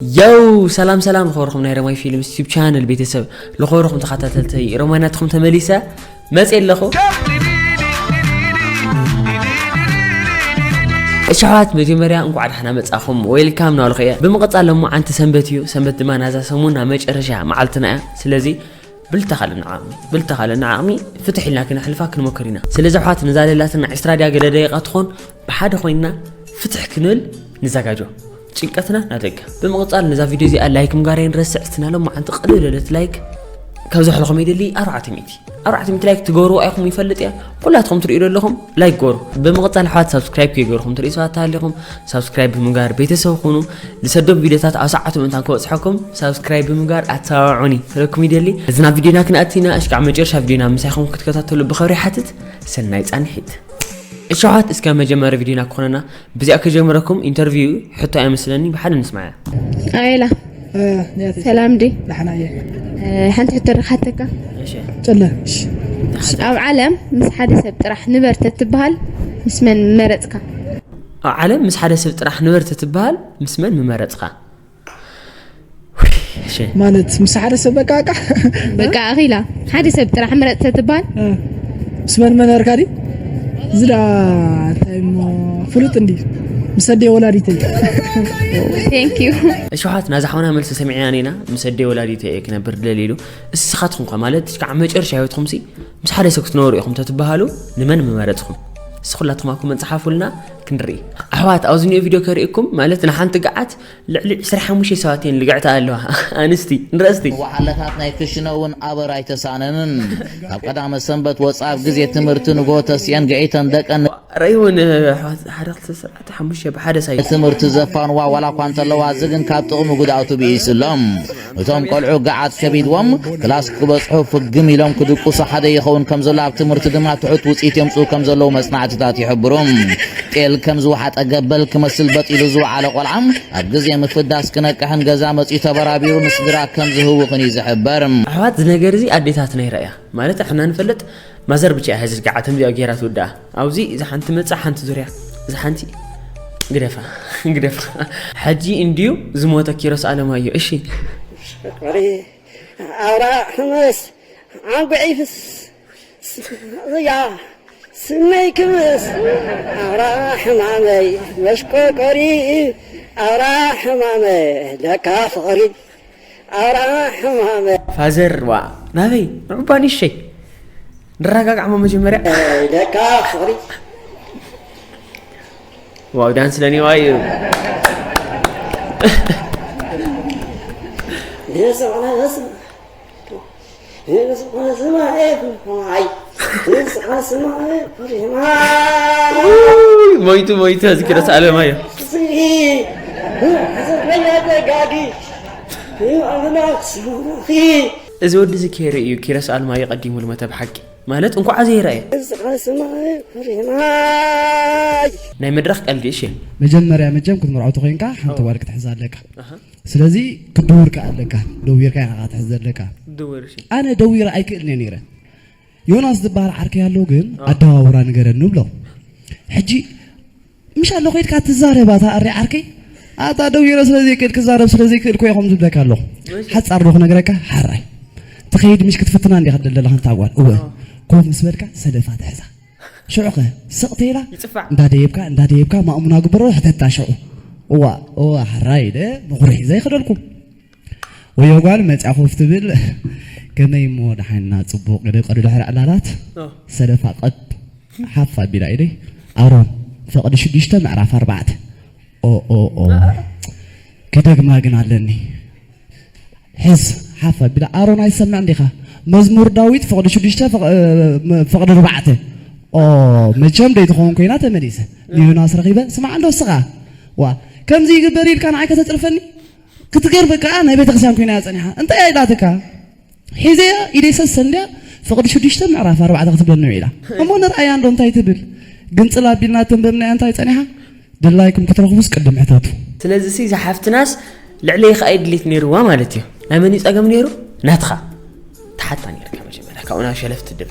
የው ሰላም ሰላም፣ ልኸበርኹም ናይ ረማይ ፊልምስ ዩቲዩብ ቻነል ቤተሰብ፣ ልኸበርኹም ተኸታተልተይ ረማይ ናትኹም ተመሊሰ መጽእ ኣለኹ። እሺ ኣሕዋት፣ መጀመርያ እንኳዕ ደሓና መጻኹም፣ ዌልካም ናበልኹ እየ። ብምቕጻል ሎማዓንቲ ሰንበት እዩ፣ ሰንበት ድማ ናዛ ሰሙን ናብ መጨረሻ መዓልትና እያ። ስለዚ ብልታ ካልእ ዓቕሚ፣ ብልታ ካልእ ዓቕሚ ፍትሕ ኢልና ክነሕልፋ ክንሞክር ኢና። ስለዚ ኣሕዋት፣ ነዛ ለላትና ዕስራ ድያ ገለ ደቂቓ ትኾን ብሓደ ኮይንና ፍትሕ ክንብል ንዘጋጆ። ጭንቀትና ናብ ደገ። ብምቕጻል ነዛ ቪድዮ እዚኣ ላይክ ምግባር ኣይንረስዕ። እስቲ ናሎም መዓንቲ ቅልል ዝበለት ላይክ ካብ ዘሕልኹም ይደሊ ኣርባዕተ ሚእቲ። ኣርባዕተ ሚእቲ ላይክ ትገብርዎ ኣይኹም ይፈልጥ እያ። ኩላትኹም ትርእዩ ዘለኹም ላይክ ገሩ። ብምቕጻል ኣሕዋት ሳብስክራይብ ከይገርኹም ትርእዩ ሰባት ተሃሊኹም ሳብስክራይብ ብምግባር ቤተሰብ ኩኑ። ዝሰዶም ቪድዮታት ኣብ ሰዓቱ ምእንታን ክበጽሐኩም ሳብስክራይብ ብምግባር ኣተባብዑኒ ክብለኩም ይደሊ። እዚ ናብ ቪድዮና ክንኣቲና እሽካዕ መጨረሻ ቪድዮና ምሳይኹም ክትከታተሉ ብኽብሪ ይሓትት። ሰናይ ጻንሒት። እሺ ኣሕዋት፣ እስከ መጀመሪ ቪድዮና ክኾነና ብዚኣ ክጀምረኩም ኢንተርቪው ሕቶ ኣይመስለኒ ብሓደ ንስማያ። ኣቤላ፣ እ፣ ያቴ። ሰላም ዲ? ደሓና እየ። እ፣ ሓንቲ ሕቶ ርኻተካ። እሺ። ጨለ፣ እሺ። ኣብ ዓለም ምስ ሓደ ሰብ ጥራሕ ንበር ተትበሃል ምስ መን መረጽካ? ኣብ ዓለም ምስ ሓደ ሰብ ጥራሕ ንበር ተትበሃል ምስ መን ምመረጽካ? እሺ። ማለት ምስ ሓደ ሰብ በቃ፣ በቃ? በቃ ኣኺላ ሓደ ሰብ ጥራሕ ምረጽ ተትበሃል? እ፣ ምስ መን መነርካ ዲ? እዚ ደኣ እንታይ እሞ ፍሉጥ እንዲ? ምስ ኣደይ ወላዲተይ። Thank you። እሺ ኣሕዋት፣ ናዛ ሓውና መልሲ ሰሚዕና ኔና፣ ምስ ኣደይ ወላዲተይ እየ ክነብር ደልየ ኢሉ። እስኻትኩም ከ ማለት እስካዕ መጨረሻ ህይወትኩም ሲ ምስ ሓደ ሰብ ክትነብሩ ኢኹም ተትበሃሉ ንመን ምመረጽኩም? እስኪ ኩላትኩም ኣብ ኮመንት ጸሓፉልና ክንርኢ። ኣሕዋት፣ ኣብዚ ኒኦ ቪድዮ ከርእየኩም ማለት ንሓንቲ ገዓት ልዕሊ ዕስራ ሓሙሽተ ሰባት እየን ልግዕታ ኣለዋ። ኣንስቲ፣ ንረስቲ። ዋዕለታት ናይ ክሽነ እውን ኣበር ኣይተሳነንን። ካብ ቀዳመ ሰንበት ወፃ ኣብ ግዜ ትምህርቲ ንጎ ተስኤን ግዒተን ደቀን ረይ እውን ኣሕዋት ሓደ ክልተ ሰብዓተ ሓሙሽተ ብሓደ ሳይ ትምህርቲ ዘፋንዋ ዋላ እኳ እንተለዋ፣ እዚ ግን ካብ ጥቕሚ ጉድኣቱ ብኢሱ ኣሎ። እቶም ቆልዑ ገዓት ከቢድዎም ክላስ ክበጽሑ ፍግም ኢሎም ክድቁሱ ሓደ ይኸውን ከም ዘሎ፣ ኣብ ትምህርቲ ድማ ትሑት ውጽኢት የምጽኡ ከም ዘለዉ መጽናዕትታት ይሕብሩ። ጤል ከም ዝወሓጠ ገበል ክመስል በጢሉ ዝወዓለ ቆልዓ ኣብ ግዜ ምፍዳስ ክነቅሕን ገዛ መጺኡ ተበራቢሩ ንስድራ ከም ዝህውኽን እዩ ዝሕበር። ኣሕዋት፣ እዚ ነገር እዚ ኣዴታትና ይረኣያ። ማለት ንሕና ንፈልጥ ማዘር ብቻ እያ ሕዚ ገዓት ከምዚኣ ገይራ ትውድኣ። ኣብዚ እዛ ሓንቲ መጻ ሓንቲ ዙርያ፣ እዛ ሓንቲ ግደፋ፣ ግደፋ። ሕጂ እንድዩ ዝሞተ ኪሮስ ኣለማዮ። እሺ። ፍቕሪ ኣውራ ሕመስ ዓንጉዒ ፍስ እያ ስመይ ክምስ ኣውራ ሕማመይ መሽቆቆሪ ኣውራ ሕማመ ለካ ፍቕሪ ኣውራ ሕማመ። ፋዘር ዋ ናበይ ንዑባ ንሸይ ንረጋጋዕሞ መጀመርያ። ለካ ፍቕሪ ዋው ዳንስ ለኒዋ እዩ። ንዝኾነ ስማ ንዝኾነ ስማ ኤ ፍርማይ ንዝኾነ ስማ ኤ ፍርማይ ሞይቱ ሞይቱ እዚ ኪሮስ ኣለማዮ። ስሪ ንዝኾነ ዘጋጊ ንኣምላኽ ስምኺ እዚ ወዲ እዚ ከይርኢ እዩ ኪሮስ ኣለማዮ ቀዲሙ ልሞተ ብሓቂ። ማለት እንኳዕ ዘይረኣየ። እዚ ቃልሲ ማይ ፍሪማይ። ናይ መድረኽ ቀልዲ፣ እሺ። መጀመርያ መቸም ክትምርዖ ተኾይንካ ሓንቲ ጓል ክትሕዛ ኣለካ። ኣሃ። ስለዚ ክድውር ከኣ ኣለካ። ደዊርካ ኢኻ ክትሕዝ ዘለካ። ድውር፣ እሺ። ኣነ ደዊረ ኣይክእልን እየ ነይረ። ዮናስ ዝበሃል ዓርከይ ኣሎ ግን ኣዎ። ኣደዋውራ ንገረኒ ንብሎ። ሕጂ ምሽ ኣሎ ኸይድካ ትዛረብ ኣታ ኣሪ ዓርከይ? ኣታ ደዊረ ስለ ዘይክእል ክዛረብ ስለ ዘይክእል ኮ ኢኹም ዝብለካ ኣለኹ። እሺ። ሓጻር ዶ ክነግረካ? ሓራይ። ትኸይድ ምሽ ክትፍትና እንዲኻ ትደሊ ኣለኻ ንታ ጓል። እወ። ኣዎ። ኮፍ ምስ በልካ ሰደፋ ትሕዛ። ሽዑኸ ስቕ ተይላ ይጽፋዕ። እንዳደየብካ፣ እንዳደየብካ ማእሙና ግበሮ ሕተታ ሽዑ። እዋ፣ እዋ፣ ሓራይ ኢለ መኹርሒ ዘይኸደልኩ። ወዮ ጓል መጽያ ኮፍ ትብል። ከመይ እሞ ደሓና ጽቡቕ ኢለ ቀዱ ድሕሪ ዕላላት። ኣዎ። ሰደፋ ቀጥ ሓፍ ኣቢላ ኢለይ። ኣሮን ፈቕዲ ሽዱሽተ ምዕራፍ ኣርባዕተ። ኦ፣ ኦ፣ ኦ። ክደግማ ግን ኣለኒ። ሕዝ ሓፍ ኣቢላ። ኣሮን ኣይሰምዕን ዲኻ? መዝሙር ዳዊት ፈቕዲ ሽዱሽተ ፈቕ-፣ እ፣ መ-፣ ፈቕዲ ኣርባዕተ። ኦ፣ መቸም ደይ ትኸውን ኮይና ተመሊሰ። ንዮናስ ረኺበ፣ ስማዕ እንዶ እስኻ። ዋ፣ ከምዚ ይግበር ኢልካ ንዓይ ከተጽርፈኒ? ክትገርም ከኣ ናይ ቤተክርስትያን ኮይና እያ ጸኒሓ። እንታይ እያ ኢላትካ? ሒዘያ ኢደይ ሰሰ እንድያ ፍቕዲ ሽዱሽተ ምዕራፍ ኣርባዕተ ክትብለኒ ውዒላ። እሞ ንርኣያ እንዶ እንታይ ትብል? ግንጽል ኣቢልና ተንበብናያ እንታይ ጸኒሓ? ድላይኩም ክትረኽቡስ ቅድም ሕተቱ። ስለዚ ሲ እዛ ሓፍትናስ ልዕለይ ከኣ ድሌት ነይርዋ ማለት እዩ። ናይ መን እዩ ጸገም ነይሩ? ናትኻ። ትሓታ ነይርካ መጀመርያ፣ ካብኡ ናብ ሸለፍቲ ድብ።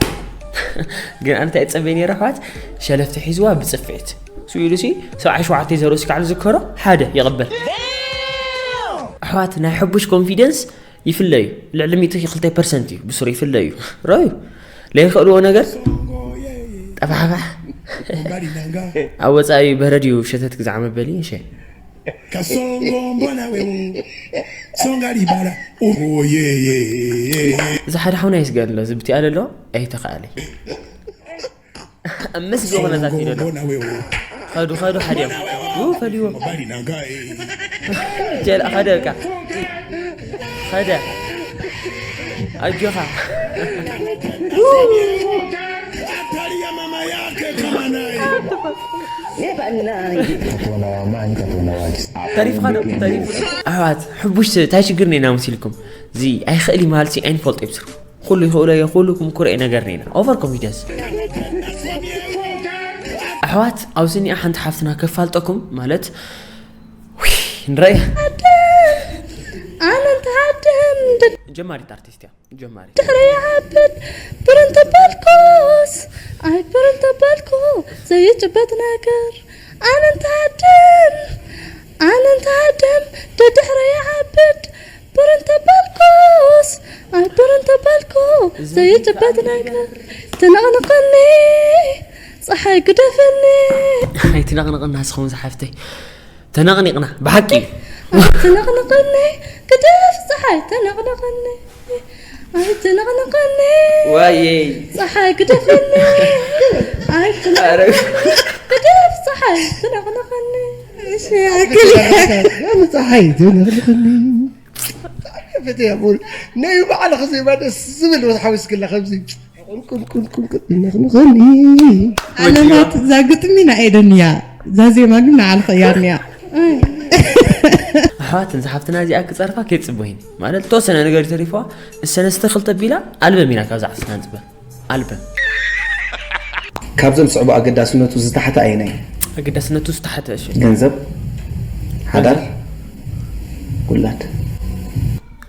ግን ኣነ እንታይ እጸበይ ነይረ ኣሕዋት? ሸለፍቲ ሒዝዋ ብጽፍዒት። ስኡ ኢሉ ሲ ሰብዓይ ሸውዓተ ዘሮ እስካዕ ዝዝከሮ ሓደ ይቕበል። ኣሕዋት ናይ ሕቡሽ ኮንፊደንስ ይፍለዩ። ልዕሊ ሚእቲ ክልተ ፐርሰንት እዩ ብሱር ይፍለዩ። ረዩ ለይክእልዎ ነገር ጠፋሕፋሕ ኣብ ወፃኢ በረድ እዩ ሸተት ግዛዕ መበሊ ሸ Kasongo mbona wewe. Songa libala. Oh yeah yeah yeah. እዚ ሓደ ሓውና ይስገር ኣሎ ዝብቲ ኣለ ኣሎ ኣይተኸኣለ ኣብ መስጊ ዝኾነ ዛት ይደሎ Mbona wewe. ኸዱ ኸዱ ሓዲኦም ኡ ፈልዎ Mbali na ngai. ጀል ኸደ በቃ ኸደ ኣጆኻ Atali ya mama yake kama naye. Katonda wa maanyi, Katonda wa kisa. ተሪፍኻ ዶ ተሪፉ ኣሕዋት ሕቡሽ እንታይ ሽግር ነና መሲልኩም እዚ ኣይኽእል ይመሃል ሲ ኣይንፈልጦ ይብስሩ ኩሉ ይኽእሎ እየ ኩሉ ክምኩሮ እየ ነገር ነና ኦቨር ኮንፊደንስ ኣሕዋት ኣብዚ እኒኣ ሓንቲ ሓፍትና ከፋልጠኩም ማለት ውይ፣ ንረይ ኣነ እንተሃድም ጀማሪት ኣርቲስት እያ ጀማሪ ድሕሪ ይዓብድ ብርን ተበልኩስ ኣይ ብርን ተበልኩ ዘይጭበጥ ነገር ኣነ እንተሃድም ኣነ እንተሃድም ደድሕሪ ይዓብድ ብርን ተበልኩስ ኣይ ብርን ተበልኩ ዘይጭበጥ ነገር ትነቕንቐኒ ፀሓይ ግደፈኒ ኣይትነቕንቕና ስኹም ዝሓፍተይ ተነቕኒቕና ብሓቂ ትነቕንቐኒ ግደፍ ፀሓይ ትነቕንቐኒ ኣይትነቕንቐኒ ዋየይ ፀሓይ ግደፈኒ ኣይትነቕንቐኒ ግደፍ ፀሓይ ትነቕንቐኒ ፀሓይ ትነቕንቐኒ ፈትያ ቡል ነዩ ባዕልኺ ዜማ ደስ ዝብል ሓዊስክላ ከምዚ ቁንቁንቁንቁንቁን ትነቕንቐኒ ኣለማት እዛ ግጥሚ ናይ ኤደን እያ እዛ ዜማ ግን ንዓልኸ እያ እኒያ ኣሕዋት እዛ ሓፍትና እዚኣ ክፀርፋ ከይፅበይኒ ማለት ተወሰነ ነገር ተሪፈዋ እሰነስተ ክልተ ቢላ ኣልበም ኢና ካብዛ ሓፍትና ንፅበ ኣልበም ካብዞም ዝስዕቡ ኣገዳስነቱ ዝተሓተ ኣየናይ እዩ? ኣገዳስነቱ ዝተሓተ እሺ ገንዘብ፣ ሓዳር፣ ውላድ።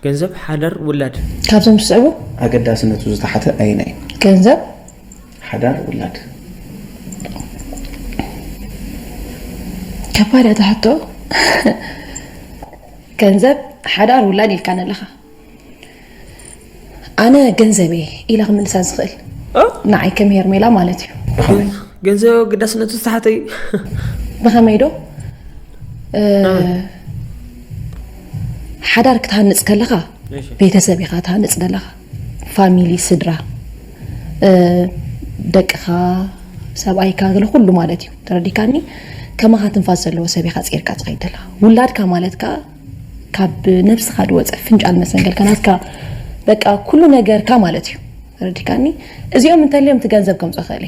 ገንዘብ ሓዳር ውላድ ካብዞም ዝስዕቡ ኣገዳስነቱ ዝተሓተ ኣየናይ እዩ? ገንዘብ ሓዳር፣ ውላድ። ከባድ እያ ትሕቶ ገንዘብ ሓዳር ውላድ ኢልካ ኣለኻ ኣነ ገንዘብ እየ ኢለ ክምልሳ ዝኽእል ንዓይ ከም ሄርሜላ ማለት እዩ ገንዘብ ኣገዳስነቱ ዝተሓተ እዩ ብኸመይ ዶ እ፣ ሓዳር ክትሃንፅ ከለኻ ቤተሰብ ኢኻ ትሃንፅ ዘለኻ ፋሚሊ ስድራ እ፣ ደቅኻ ሰብኣይካ ገለ ኩሉ ማለት እዩ ተረዲካኒ ከማኻ ትንፋስ ዘለዎ ሰብ ኢኻ ፅርካ ትኸይድ ዘለኻ ውላድካ ማለት ከዓ ካብ ነብስኻ ዝወፀ ፍንጫል መሰንገልካ ናትካ በቃ ኩሉ ነገርካ ማለት እዩ ተረዲካኒ እዚኦም እንተልዮም እቲ ገንዘብ ከምፆ ክእል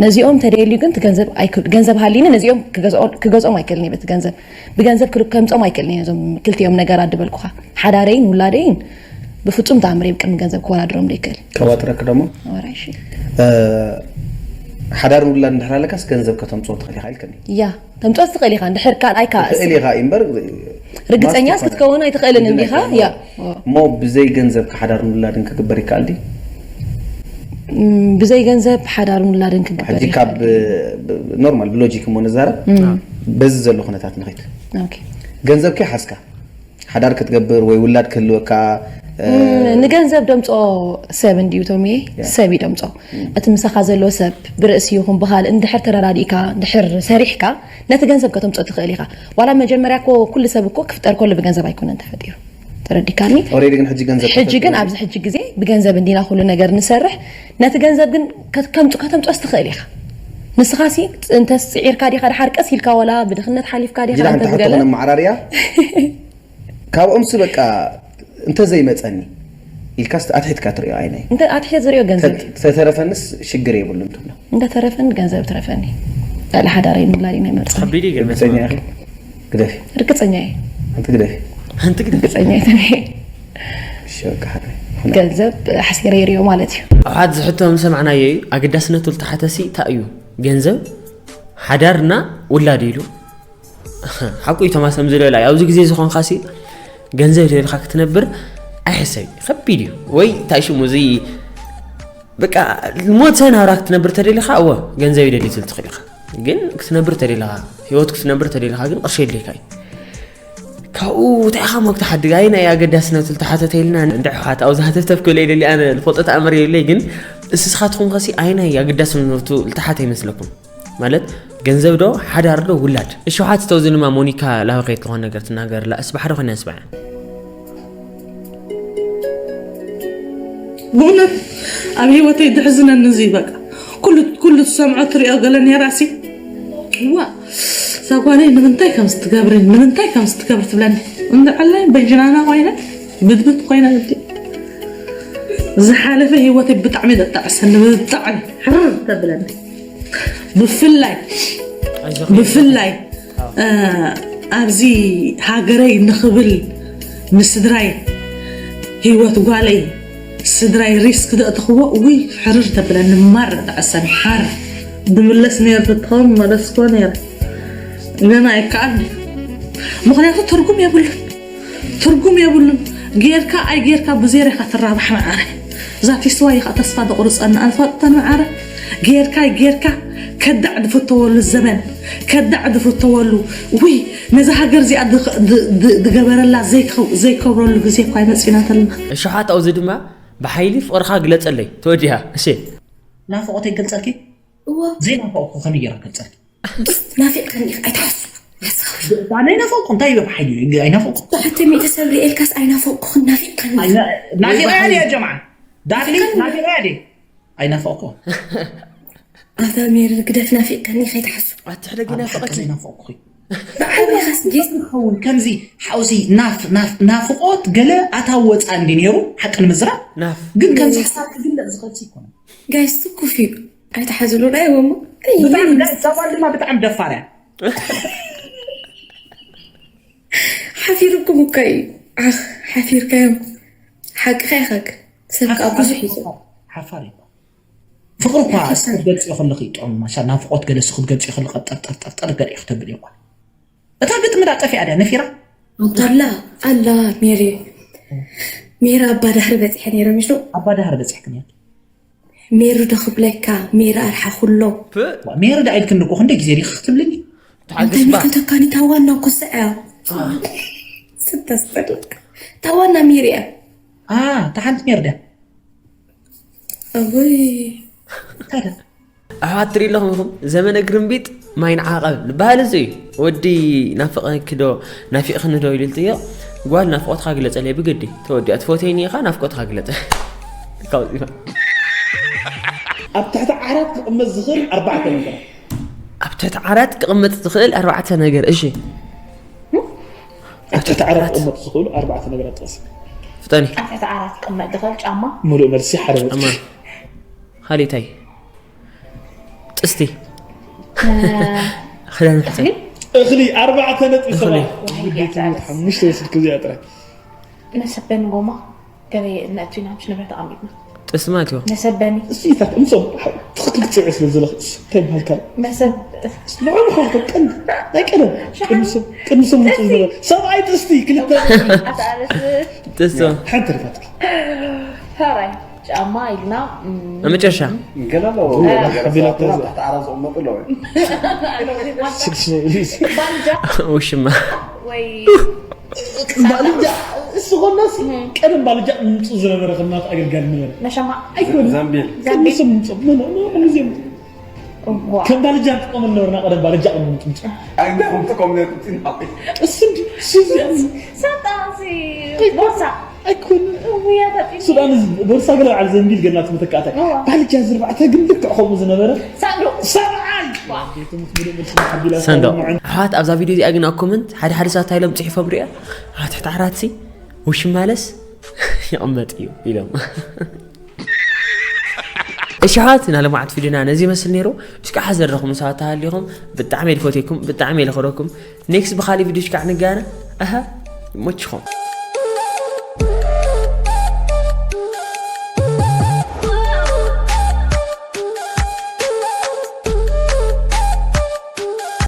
ነዚኦም ተደልዩ ግን ገንዘብ ኣይክል ገንዘብ ሃሊኒ ነዚኦም ክገዝኦም ኣይክእልን በቲ ገንዘብ ብገንዘብ ክምፆም ኣይክእልን እዞም ክልቲኦም ነገራት ዝበልኩኻ ሓዳረይን ውላደይን ብፍፁም ተኣምር ቅድሚ ገንዘብ ክወዳድሮም ዘይክእል ከዋጥረክ ደሞ ወራይሽ ሓዳር ውላድ እንድሕር ኣለካስ ገንዘብ ከተምፅኦ ትኽእል ኢኻ ኢልክኒ ያ ተምፅኦ ትኽእል ኢኻ እንድሕር ካልኣይ ከኣስ ትኽእል ኢኻ እምበር ርግፀኛስ ክትከውን ኣይትኽእልን እንዲኻ ያ እሞ ብዘይ ገንዘብ ሓዳርን ውላድን ክግበር ይከኣል ድዩ ብዘይ ገንዘብ ሓዳርን ውላድን ክግበር ሕጂ ካብ ኖርማል ብሎጂክ እሞ ንዛረብ በዚ ዘሎ ኩነታት ንኸይድ ገንዘብ ከይሓዝካ ሓዳር ክትገብር ወይ ውላድ ክህልወካ ንገንዘብ ደምፆ ሰብ እንድዩ ቶሚ ሰብ ይደምፆ እቲ ምሳኻ ዘሎ ሰብ ብርእሲ ይኹን ብካል እንድሕር ተረዳዲእካ እንድሕር ሰሪሕካ ነቲ ገንዘብ ከተምፆ ትኽእል ኢኻ ዋላ መጀመርያ ኮ ኩሉ ሰብ እኮ ክፍጠር ከሎ ብገንዘብ ኣይኮነን ተፈጢሩ ተረዲካኒ ኦሬዲ ግን ሕጂ ገንዘብ ሕጂ ግን ኣብዚ ሕጂ ግዜ ብገንዘብ እንዲና ኩሉ ነገር ንሰርሕ ነቲ ገንዘብ ግን ከምፁ ከተምፆስ ትኽእል ኢኻ ንስኻ ሲ እንተ ስዒርካ ዲኻ ድሓር ቀስ ኢልካ ወላ ብድኽነት ሓሊፍካ ዲኻ ጅዳ እንተ ሓንቲ ሕቶ ዝገለ ክነመዓራርያ ካብኦምሲ በቃ እንተዘይመፀኒ ኢልካስ ኣትሒትካ ትሪኦ ዓይነይ እንተ ኣትሒት ዝሪኦ ገንዘብ እዩ ተተረፈንስ ሽግር የብሉን ትብሎ እንተ ተረፈኒ ገንዘብ ትረፈኒ ካልእ ሓዳረይ ንውላድ ናይ መርፀ ከቢድ እዩ ግን ርግፀኛ ኢኺ ግደፊ ርግፀኛ እየ ኣንቲ ግደፊ ሓንቲ ግደ ርግፀኛ እየ ተመየ እሺ በቃ ሓዳይ ገንዘብ ሓሲረ ይሪኦ ማለት እዩ ኣሓት ዝሕቶ ምሰማዕናዮ እዩ ኣገዳስነቱ ልተሓተሲ እንታይ እዩ ገንዘብ ሓዳርና ውላድ ኢሉ ሓቁ እዩ ተማሰም ዝለላ ኣብዚ ግዜ ዝኾንካ ሲ ገንዘብ ዘይብልካ ክትነብር ኣይሕሰብ እዩ ከቢድ እዩ ወይ እንታይ ሽሙ እዚ በቃ ሞተ ናብራ ክትነብር ተደሊኻ እወ ገንዘብ ይደሊ ትብል ትኽእል ኢኻ ግን ክትነብር ተደሊኻ ህይወት ክትነብር ተደሊኻ ግን ቅርሺ የድልየካ እዩ ካብኡ እንታይ ኢኻ ሞክቲ ሓድግ ኣይናይ ኣገዳስነቱ ልተሓተተ ኢልና እንድሕሓት ኣብዚ ሃተፍተፍ ክብል የደሊ ኣነ ልፈልጦ ተኣምር የብለይ ግን እስስኻትኩም ኸሲ ኣይናይ ኣገዳስነቱ ልተሓተ ይመስለኩም ማለት ገንዘብ ዶ ሓዳር ዶ ውላድ እሸውሓት ተውዚ ድማ ሞኒካ ላበኸየት ዝኾነ ነገር ትናገርላ እስ ባሕሪ ኾነ ስባዕ ብእውነት ኣብ ህይወተይ ድሕዝነኒ እዚ በቃ ኩሉ ኩሉ ትሰምዖ ትሪኦ ገለ ነራሲ ዋ እዛ ጓለይ ንምንታይ ከም ዝትገብሪ ንምንታይ ከም ዝትገብር ትብለኒ እንድዓላይ በጅናና ኮይነ ብድብት ኮይነ ግዲ ዝሓለፈ ህይወተይ ብጣዕሚ ደጣዕሰኒ ብጣዕሚ ሕርር ተብለኒ ብፍላይ ብፍላይ ኣብዚ ሃገረይ ንኽብል ንስድራይ ህይወት ጓለይ ስድራይ ሪስክ ደእትኽዎ ውይ ሕርር ተብለኒ ማር ተዕሰኒ ሓር ብምለስ ነር ትትኸውን መለስኮ ነር ገና ኣይከኣል ምክንያቱ ትርጉም የብሉን ትርጉም የብሉን ጌርካ ኣይጌርካ ብዜሮ ኢኻ ትራባሕ መዓረ እዛ ፊስዋ ኢኻ ተስፋ ደቑርፀና ኣንፈልጠን መዓረ ጌርካ ጌርካ ከዳዕ ዝፍተወሉ ዘበን ከዳዕ ዝፍተወሉ ውይ ነዛ ሃገር እዚኣ ዝገበረላ ዘይከብረሉ ግዜ እኳ ይመፅና ተልና እሸሓት ኣብዚ ድማ ብሓይሊ ፍቕርኻ ግለፀለይ ተወዲኣ እሸ ናፍቖተይ ገልፀልኪ ዘይናፈቕኩ ከመይ ገይረ ገልፀልኪ ናፊቕካኒ ኢኻ ኣይትሓሱ ሓሳዊ ኣነ ናፈቕኩ እንታይ ይበ ሓይሊ ኣይናፈቕኩ ብሓተ ሚእቲ ሰብ ርኤልካስ ኣይናፈቕኩኽን ናፊቕካኒ ናፊቕያ ድየ ጀምዓ ዳርሊ ናፊቕያ ድየ ኣይናፈቕኩ ኣታ ሜሪ ግደፍ ናፊቕካኒ ከይትሓሱ ኣትሕደጊ ናፍቐኪ ዘይናፈቕኩ ብዓቢኻስ ጌስ ዝኸውን ከምዚ ሓውዚ ናፍ ናፍ ናፍቆት ገለ ኣታዊ ወፃ እንዲ ነይሩ ሓቂ ንምዝራብ ናፍ ግን ከምዚ ሓሳብ ክግለፅ ዝኸልሲ ይኮነ ጋይስ ትኩፍ እዩ ኣይትሓዝሉ ናይ ወሞ ብጣዕሚ ዳ- እዛ ጓል ድማ ብጣዕሚ ደፋር እያ ሓፊርኩም እኮ እዩ ዓኽ ሓፊርካዮም ሓቅኻ ኢኻክ ሰብ ከዓ ብዙሕ እዩ ሓፋር ይባል ፍቅሪ እኳ እስክትገልፅዮ ከለኺ ጥዑም ማሻ ናፍቆት ገለ እስክትገልፅዮ ከለካ ጠርጠርጠርጠር ገለ እዩ ክተብል እኳ እታ ግጥሚ ዳ ጠፊኣ ድያ ነፊራ ኣላ ኣላ ሜሪ ሜራ ኣባ ዳህሪ በፂሐ ነይረ ምሽ ኣባ ዳህሪ በፂሕክን እያ ሜሪ ዶ ክብለካ ሜሪ ኣርሓ ኩሎ ሜሪ ዳ ኢልክኒ እኮ ክንደይ ግዜ ዲኺ ክትብልኒ እንታይ ሚኮተካኒ እታ ዋና ኮስዐ ስተስጠልቅ እታ ዋና ሜሪ እያ እታ ሓንቲ ሜሪ ድያ ኣቦይ ታዲያ ኣሕዋት ትርኢ ኣለኹም ኢኹም ዘመነ ግርምቢጥ ማይ ንዓቐብ ዝበሃል እዚ እዩ ወዲ ናፍቐኪ ዶ ናፊቕክኒ ዶ ኢሉ ልጥይቕ ጓል ናፍቆትካ ግለፀለይ ብግዲ ተወዲኣ ትፈትየኒ ኢኻ ናፍቆትካ ግለፀ ካብዚማ ኣብ ትሕቲ ዓራት ክቕመጥ ዝኽእል ኣርባዕተ ነገራት ኣብ ትሕቲ ዓራት ክቕመጥ ዝኽእል ኣርባዕተ ነገር እሺ ኣብ ትሕቲ ዓራት ክቕመጡ ዝኽእሉ ኣርባዕተ ነገራት ጥቐስ ፍጠኒ ኣብ ትሕቲ ዓራት ክቕመጥ ዝኽእል ጫማ ሙሉእ መልሲ ሓደ ነጥቢ ጫማ ካልእ እንታይ ጥስቲ ክዳን ሕፀ እኽሊ ኣርባዕተ ነጥቢ እኽሊ። ሰባት ግዴታ ሓሙሽተ ወስድኩ እዚኣ ጥራይ መሰበኒ ጎማ ገለ ነእቱ ኢና ምስ ንብረት ተቐሚጥና ጥስቲ ማለት እዩ መሰበኒ እስታት እምሶም ትኽክል ክትፅውዕ ስለ ዘለኽስ እንታይ በሃልካ መሰብ ንዕኡ ምዃንኩም ቀንዲ ናይ ቀደም ቅድሚ ሰብ ቅድሚ ሰብ ምፅኡ ዝነበረ ሰብኣይ ጥስቲ ክልተ ኣተኣለስ ጥስቲ ሓንቲ ርፋትኪ ታራይ ጫማ ኢልና ኣብ መጨረሻ ገለ ኣለዎ ሓቢላቶ ተሕቲ ዓራት ዝቕመጡ ኣለዎ ስልሲ ነው ሊስ ባልጃ ውሽማ ወይ ባልጃ እሱ ኮናስ ቀደም ባልጃ ምምፅኡ ዝነበረ ከምናት ኣገልጋሊ ነበረ መሸማ ኣይኮነ ዘንቢል ቅድሚ ሰብ ምምፅኡ መን መን ጊዜ እዋ ከም ባልጃ ንጥቀመሉ ነበርና ቀደም ባልጃ ቅድሚ ምምፅኡ ኣይደኹም ትቆም ነርኩ እሱ እንዲ እሱ እዚኣ ሳጣ ሲ ቦርሳ ኣይኮነ እውያ ተጢ ሱዳን ቦርሳ ገለ በዓል ዘንቢል ገና ትምትካእታ እዋ። ባልጃ ዝርባዕተ ግን ልክዕ ከምኡ ዝነበረ ሳንዱቅ ሰብኣይ ሰንዶቕ ኣሕዋት ኣብዛ ቪድዮ እዚኣ ግን ኣብ ኮመንት ሓደ ሓደ ሰባት ኢሎም ፅሒፎም ሪኣ ኣብ ትሕቲ ዓራትሲ ውሽማለስ ይቕመጥ እዩ ኢሎም እሺ ኣሕዋት ናለማዓት ቪድዮና ነዚ ይመስል ነይሩ እስካዕ ሓዘር ረኹም ሰባት ተሃሊኹም ብጣዕሚ የልፈትኩም ብጣዕሚ የልኸረኩም ኔክስት ብካሊእ ቪድዮ እስካዕ ንጋነ ኣሃ ይመችኹም